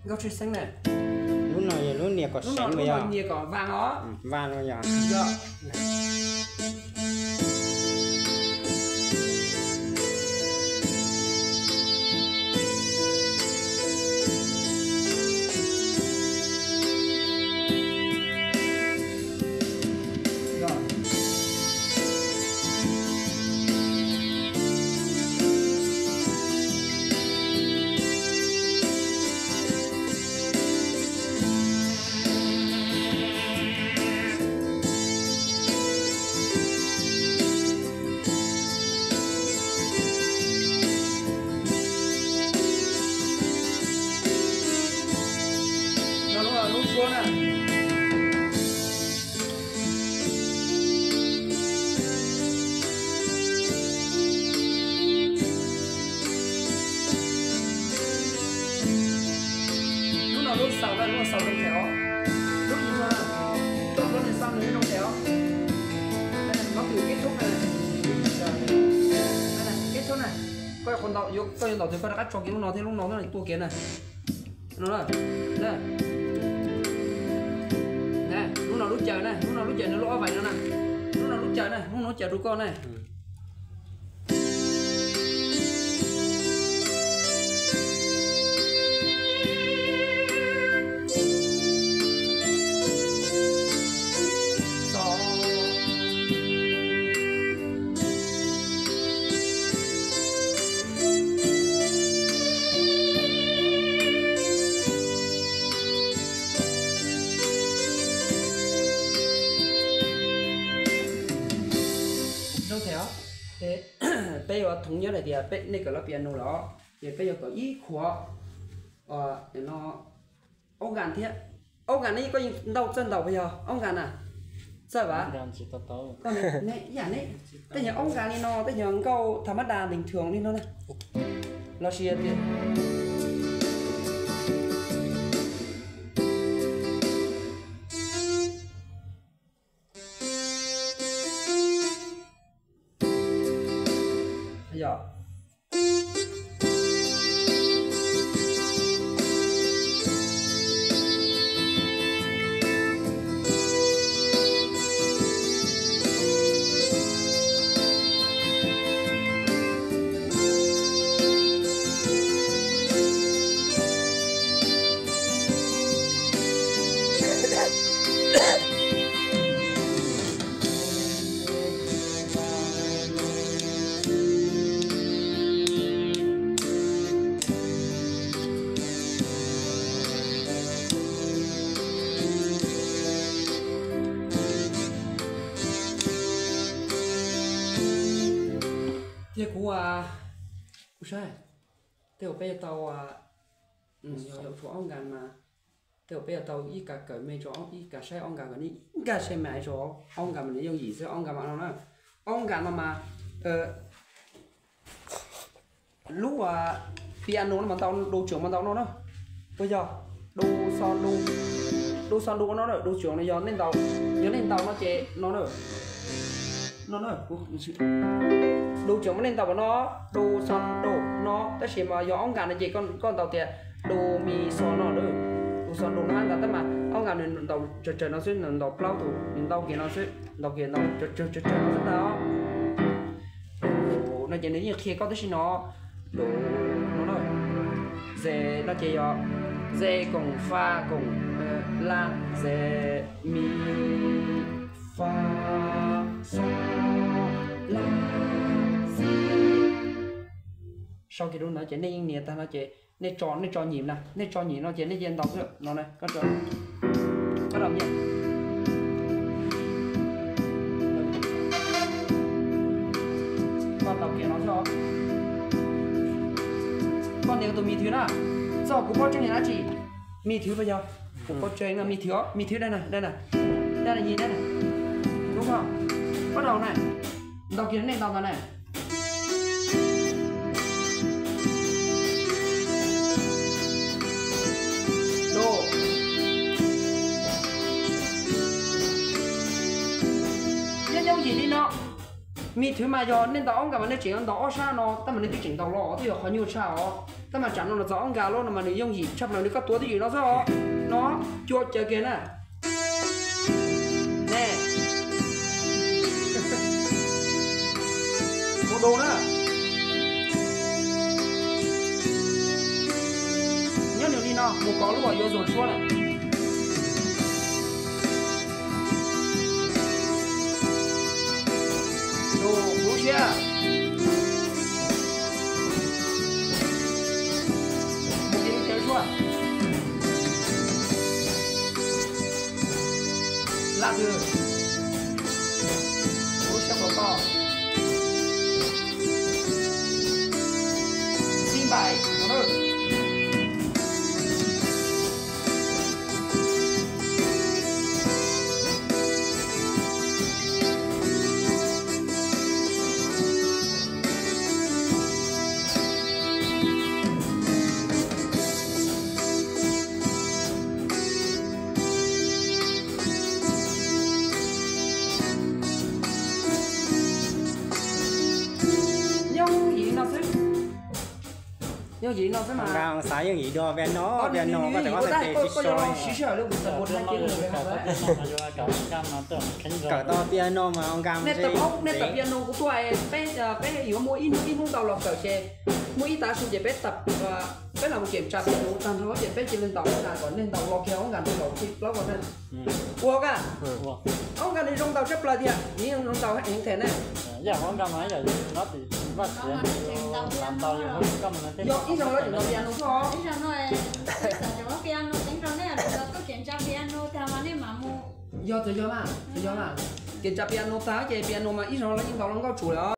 Nkauj Tshwj Xeeb na. Lub no yog lub nias kom seev, lub no yog nias kom vang os. Vang no yog. Lub suab na. Lub no lub xaus na, lub no xaus zoo thiab os. Lub ib no na, lub no xaus nws zoo thiab os. Ngab thwm kết thúc na. Kết thúc na. Koj yuav ntaus, koj yuav ntaus twg koj rov qab tso kiag lub no thiab lub no tua kiag na. No na. Lub no lub caws na, lub no lub caws nws lub ob vais no na. Lub no lub caws na, lub no lub caws rau koj na. Zoo thiab os. Peb yuav thoob nyob hais tias peb, nej kawm lub piano lawm, ces peb yuav kawm ib qho no, ob nkas thiab. Ob nkas ne, koj yeej ntaus txawj ntaus puas yog ob nkas na? Txawj vas? Ib yam ne, tej nyuag ob nkas li no, tej nyuag nkauj tham mab das ntees thuam li no na. Los sis tias Thiab kuv, kuv saib, tej uas peb yuav tau, yog tshuav ob nkas mas, tej uas peb yuav tau ib kas kawm me rau ib kas saib ob nkas kom nej ib kas saib mas rau ob nkas mas nws yooj yim xwb, ob nkas mas no na. Ob nkas no mas lub piano no mas ntau, do tsuam mas ntau no na. Puas yog? Do xo do, do xo do no na, do tsuam no yog nej ntaus, yog nej ntaus no ces no na. No na, do tsuam mas nej ntaus no, do xo do no, tab sis mas yog ob nkas no ces koj ntaus tias do mi xo no, do xo do no ntag, tab mas ob nkas nws ntaus tsawg tsawg no xwb, nws ntaus plaub tus, nws ntaus kiag no xwb, ntaus kiag ntaus tsawg tsawg no xwb ntag. No ces nws yeej qhia koj tib si no, no, ze no ces yog ze koom fa koom la, ze mi fa xo la si. Sau kiag rau ntawd ces nej yeej nias tag no ces nej tso, nej tso nyim na, nej tso nyim no ces nej cia ntaus xwb no na, koj tso, koj ntaus nyim. Koj ntaus kiag no xwb os. Koj nias tus mi thwv na, txog kuv pob tseeb nias dab tsi? Mi thwv puas yog? Kuv pob tseeb no mi thwv os, mi thwv dab na, dab na, dab na, yig dab na. Lub ko, koj ntaus na, ntaus kiag nej ntaus ntawd na. Do. Nyob nyob yim li no. Mi thwv mas yog nej ntaus ob nkas mas nej tseem yuav ntaus ob sab no, tab mas nej twb tseem ntaus los twb yog qhov nyuaj tshaj os. Tab mas tsam no los txog ob nkas lawm no mas nws yooj yim tshaj plaws, nws koj tuav twj ywm no xwb os. No, cua caws kiag na. Ne, ua du na. Nyob nws li no mus kov lub uas yuav zuag tshuab lawm. Tus lub siab mus kiag lub siab tshuab. Laj twg? Lub siab puas toj? Xib npais. Yooj yim no xwb. Yooj yim no xwb mas. Nqa xav yooj yim dua piano, piano koj tseem koj tsis so. Kawm tau piano mas nqa nej tawm piano kuv tuaj, peb, peb yuav muaj ib hnub, ib hnub ntau los kawm ces muaj ib tav su ces peb tawm, peb los mus kiểm tra piano tag nrho ces peb cia li ntaus kom nej ntaus los kiag ob nkas ntaus plaub ko na. Ua ka, ob nkas nws zoo ntaus tshaj plaws tiag, nws zoo ntaus heev thiab ne. Yog ib zaug lawv tseem ntaus piano xwb. Yog txawm yog na, txawm yog na, kiểm tra piano tag ces piano mas ib zaug lawv yeej ntaus los nkauj tsum lawm.